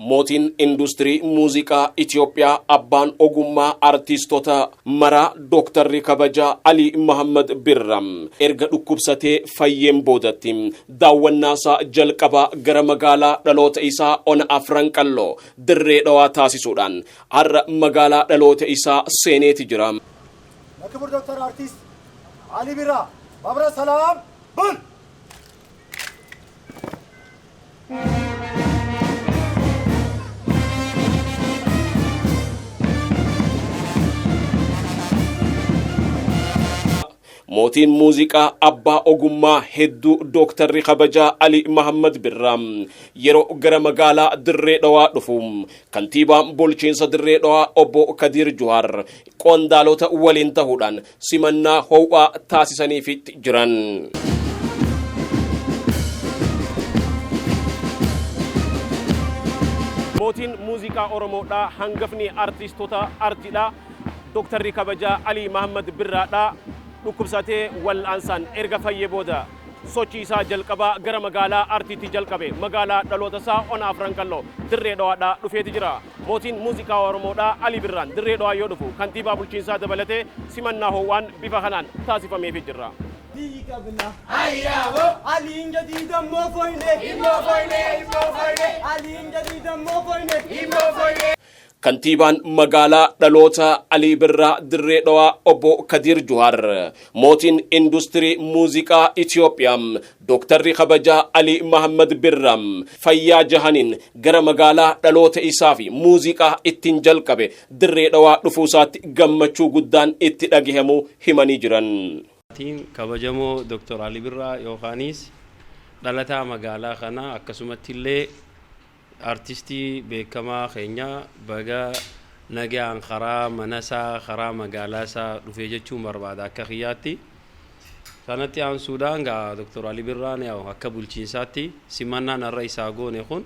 Mootiin industirii muuziqaa Itoophiyaa, abbaan ogummaa artiistota maraa, Dooktarri kabajaa Alii Mahammad Birra erga dhukkubsatee fayyeen boodatti daawwannaasaa jalqabaa gara magaalaa dhaloota isaa Ona Afran Qalloo Dirree Dhawaa taasisuudhaan har'a magaalaa dhaloota isaa seeneeti jira. ለክቡር ዶክተር አርቲስት አሊ ቢራ በአብረ ሰላም ብል። Mootiin muuziqaa abbaa ogummaa hedduu Dooktarri kabajaa Ali Mahammad Birraa yeroo gara magaalaa Dirree Dhawaa dhufu kantiibaan bulchiinsa Dirree Dhawaa obbo Kadiir Juhaar qondaalota waliin ta'uudhaan simannaa ho'aa taasisaniifitti jiran. Mootiin muuziqaa Oromoodhaa, hangafni artiistota artiidha. Dooktarri kabajaa Alii Mahammad Birraadha. Dhukkubsatee wal'aansaan erga fayyee booda sochii isaa jalqabaa gara magaalaa artiitti jalqabe, magaalaa dhaloota isaa Ona Afran Qalloo Dirree Dhawaadhaa dhufeeti jira. Mootiin muuziqaa Oromoodhaa Alii Birraan Dirree Dhawaa yoo dhufu kantiibaa bulchiinsaa dabalatee simannaa ho'aan bifa kanaan taasifameefii jira. Biyyi qabna. Aliin jadiida immoo foyne. Aliin jadiida immoo foyne. Kantiibaan magaalaa dhaloota Alii Birraa Dirree Dhawaa obbo Kadiir Juhaar mootiin industirii muuziqaa Itoophiyaa Dooktarri kabajaa Alii Mahammad Birraa fayyaa jahaniin gara magaalaa dhaloota isaa fi muuziqaa ittiin jalqabe Dirree Dhawaa dhufuusaatti gammachuu guddaan itti dhagahamu himanii jiran. Kabajamoo Dr. Ali Birraa yookaanis dhalataa magaalaa kanaa, akkasumatti illee artistii beekamaa keenya, baga nagaan karaa manasaa, karaa magaalaa isaa dhufee jechuun barbaada akka kiyyaatti. Kanatti aansuudhaan gaa Dr. Ali Birraan yaa'u akka bulchiinsaatti simannaan har'a isaa goone kun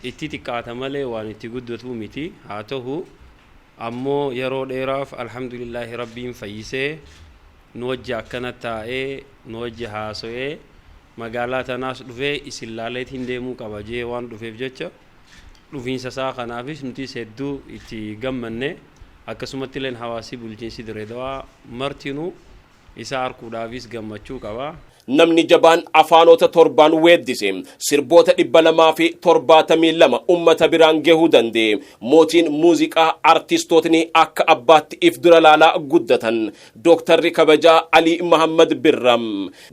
itti xiqqaata malee waan itti guddatu miti. Haa ta'u ammoo yeroo dheeraaf alhamdulillaahi Rabbiin fayyisee nu wajji akkana taa'ee, nu wajji haasa'ee, magaalaa tanaas dhufee isin laaleetiin deemuu qaba jee waan dhufeef jecha dhufiinsa isaa kanaafis nutis hedduu itti gammanne. Akkasumatti illeen hawaasi bulchiinsi Dirree Dawaa martinuu isaa arguudhaafis gammachuu qaba. Namni jabaan afaanota 7n weeddise, sirboota 272 ummata biraan gahuu danda'e, mootiin muuziqaa artistootni akka abbaatti if dura laalaa guddatan, Dooktarri kabajaa Alii Mahammad Birraa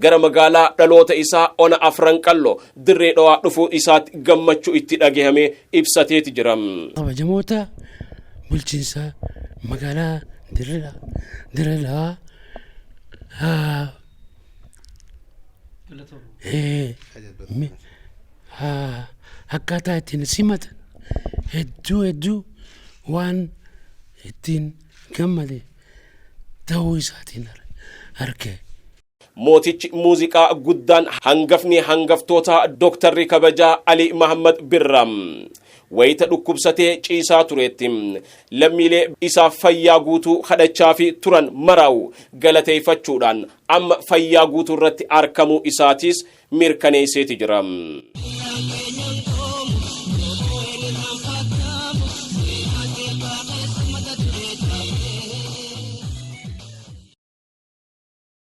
gara magaalaa dhaloota isaa Ona Afran Qalloo Dirree Dhawaa dhufuu isaatti gammachuu itti dhagahame ibsateeti jira. Kabajamoota bulchiinsa magaalaa Dirree Dhawaa, akkaataa ittiin simatan hedduu hedduu waan ittiin gammade ta'uu isaatiin arge. Mootichi muuziqaa guddaan, hangafni hangaftoota, Dooktarri kabajaa Ali Mahammad Birraa wayita dhukkubsatee ciisaa tureetti lammiilee isaaf fayyaa guutuu kadhachaa fi turan maraa'u galateeffachuudhaan amma fayyaa guutuu irratti argamuu isaatis mirkaneesseeti jira.